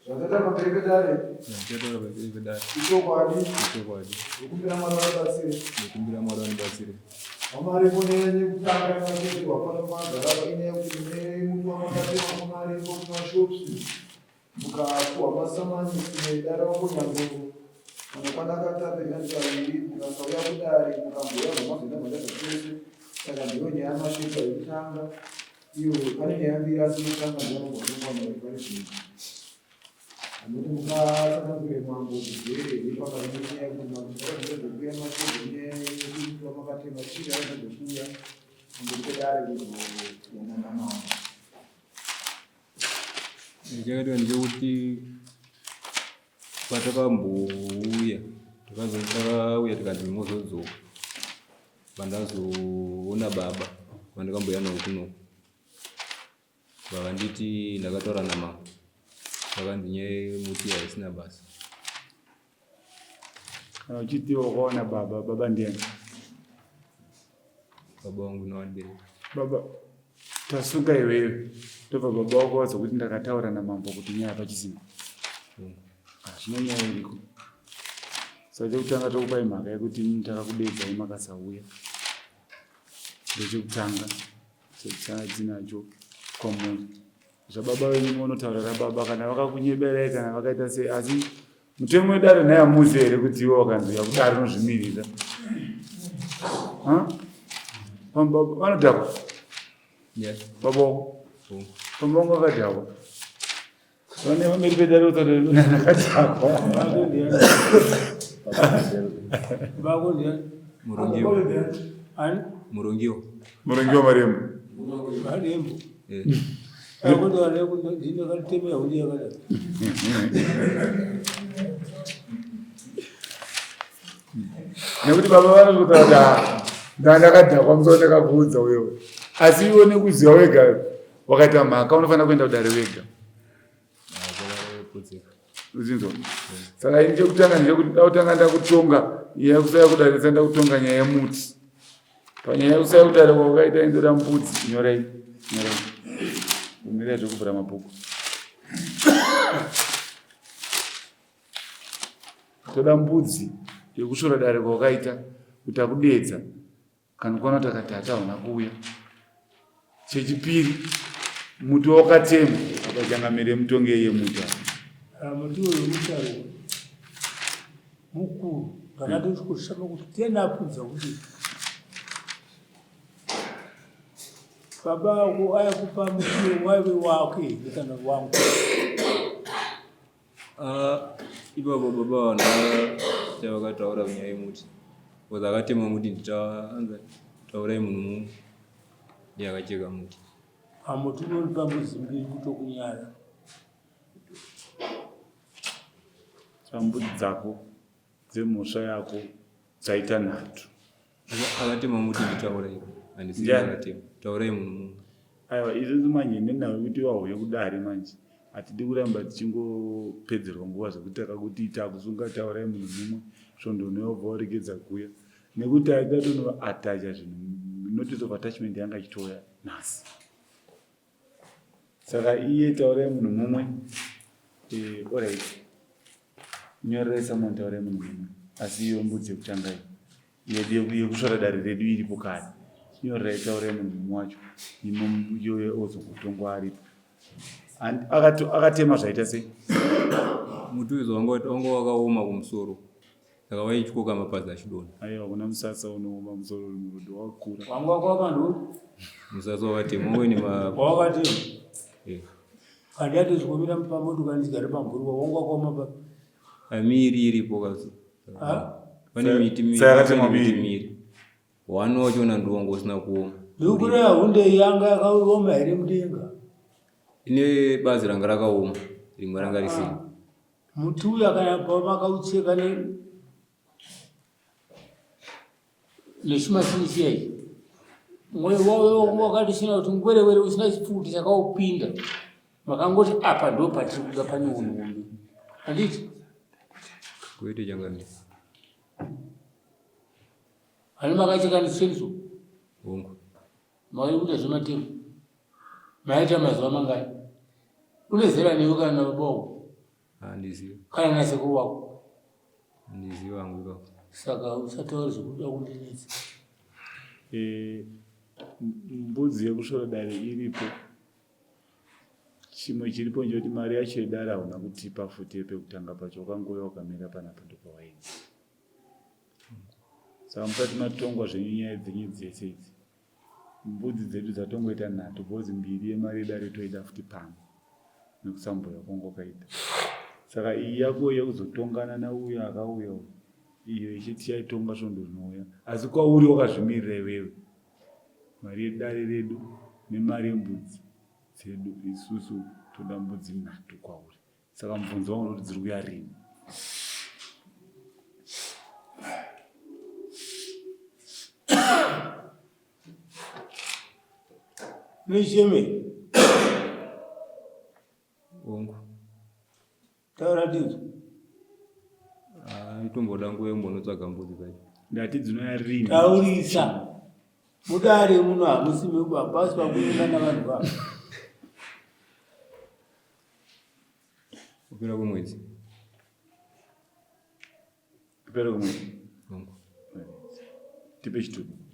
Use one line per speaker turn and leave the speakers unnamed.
Zvakaita pamberi pedare.
Zvakaita pamberi pedare.
Ichokwadi.
Ichokwadi.
Ndokumbira Mwari vanibatsire.
Ndokumbira Mwari vanibatsire.
Vamaripo nenyaya yekutanga yemateterwa pano pagara inyaya yekuti mune muti wamakatema pamaripo kumashops mukapuhwa masamanisi nedare wangonyango munokwana katatu kana kaviri mukasauya kudare mukambouya zvamazoita maita zvachose saka ndiyo nyaya yamasvika yekutanga iyo pane nyaya mbiri asi yekutanga ndiyo vanogona pari zvino Anoti mukatsanangure mambo zvizere here pakati nenyaya yekuti makuya mashoko nenyaya yekuti vamakatema chii aizodzokuya pamberi pedare kuzoonana mambo.
Chakaitika ndechekuti patakambouya takauya tikanzi mozodzoka pandazoona baba vandakambouya navo kunoku Vakanditi ndakataura namambo vakanzi nyaya yemuti haisina basa.
Kana uchiti wakaona baba, baba ndiani?
Baba vangu navandibereka.
Baba tasunga iwewe ndobva baba wako vazokuti ndakataura namambo kuti nyaya pachisina. Hazvina nyaya iriko. Saka chekutanga tokupai mhaka yekuti takakudedzai makasauya. Ndechekutanga. Dzinacho kwamuri zvababa venyu monotaura rababa kana vakakunyeberai kana vakaita sei asi mutemo wedare nhai hamuzi here kuti iwe wakanzi uya kudare unozvimirira vanodhakwa baba wako baba wangu akadhakwa Vane pamberi pedare ndakadhakwa.
Bako ndiani?
Murongiwa.
Ani?
Murongiwa.
Murongiwa Marembo.
Marembo.
Eh.
Bako ndiani ndinakatemera hundi yakadai.
Nekuti baba vanototaura kuti ah, ndandakadhakwa musoro ndakakuudza uyo. Asi iwe nekuziva wega wakaita mhaka unofanira kuenda kudare wega uzinzwa saka ini chekutanga ndechekuti ndakutanga ndakutonga nyaya yekusaya kudare sa ndakutonga nyaya yemuti panyaya yekusaya kudare kwakaita indoda mbudzi nyorai nyorai kumirira zvekuvhura mabhuku toda mbudzi yekusvora dare kwakaita kuti akudedza Kana kuona kuti akati tata hauna kuuya. Chechipiri muti wakatema apa changamire mutonge iye muti apa.
Ah, muti uyu musharuka mukuru ndakatosvikoshama kuti tena apudza kuti baba ako ayakupa muti waive wake here kana wangu
Ah, ipapo baba vanhu chavakataura kunyaya yemuti because akatema muti nditaanza taurai munhu mumwe ndiye akacheka muti
pamuti unoripa mbudzi mbiri kutokunyara
Mbudzi dzako dzemhosva yako dzaita nhatu.
Akatema muti nditaurai handisi akatema taurai munhu mumwe.
Aiwa izvozvi manje nenhau yekuti vauye kudare manje hatidi kuramba tichingopedzerwa nguva zvekuti takakuti takusunga taurai munhu mumwe svondo unobva waregedza kuuya nekuti aida tonoatacha zvinhu notice of attachment yanga ichitouya nhasi saka iye taurai munhu mumwe eh, orit nyoreresa someone taurai munhu mumwe asi iyo mbudzi yekutanga iyi yedu yekusvora dare redu iripo kare nyorerai taurai munhu mumwe wacho iyoyo ozongotongwa aripo akatema zvaita sei
muti uyu wanga wakaoma kumusoro saka waityoka mapazi achidonha
aiwa kuna musasa unooma musoro uri murudo wakura
wanga wakaoma ndo
musasa wakatema uine
wakatema eh. Kandi atozvikomera pamotoka ndigare pamvuri wanga wakaoma pa
Miri iripo kazi. Pane miti miri.
Saka miti
miri. One wacho ndiwo wanga usina kuoma.
Ndikura hunde yanga yakaoma here mudenga?
Ine bazi ranga rakaoma, rimwe ranga risina.
Muti uya kana pamakaucheka ne nechimashini chiya ichi mwoyo wavo wakati usina kuti ngwerewere usina chipfuti chakaupinda makangoti apa ndo patiri kuda pane unhu hombe handiti
kuite changamire
ani makacheka nechenso
hongu
makaikuita zvematemo Maita mazuva mangani? Une zera newe kana nababa wako?
Handizivi.
Kana nasekuru wako?
Handizivi wangu ikako.
Saka usataura zvekuda kundinetsa.
Eh, mbudzi yekusvora dare iripo. Chimwe chiripo ndechekuti mari yacho yedare hauna kutipa futi yepekutanga pacho wakangouya wakamira panapa ndopawainzi. Saka musati matongwa zvenyu nyaya dzenyu dzese idzi. Mbudzi dzedu dzatongoita nhatu because mbiri yemari yedare toida futi pano nekusamboya kwanga kwakaita. Saka iyi yako yekuzotongana nauyo akauya uyu iyo ichi tichaitonga svondo rinouya asi kwauri wakazvimirira iwewe mari yedare redu nemari yembudzi dzedu isusu toda mbudzi nhatu kwauri. Saka mubvunzo wangu unoti dziri kuya rini?
Necheme.
Hongu.
Taura tinzwe.
Ah, itomboda nguva yembonotsvaga mbudzi dzacho.
Ndati dzinouya rini?
Taurisa. Mudare muno hamusi mekubapasi pakuingana vanhu vavo.
Kupera kwemwedzi.
Kupera kwemwedzi.
Hongu.
Tipe chitupa.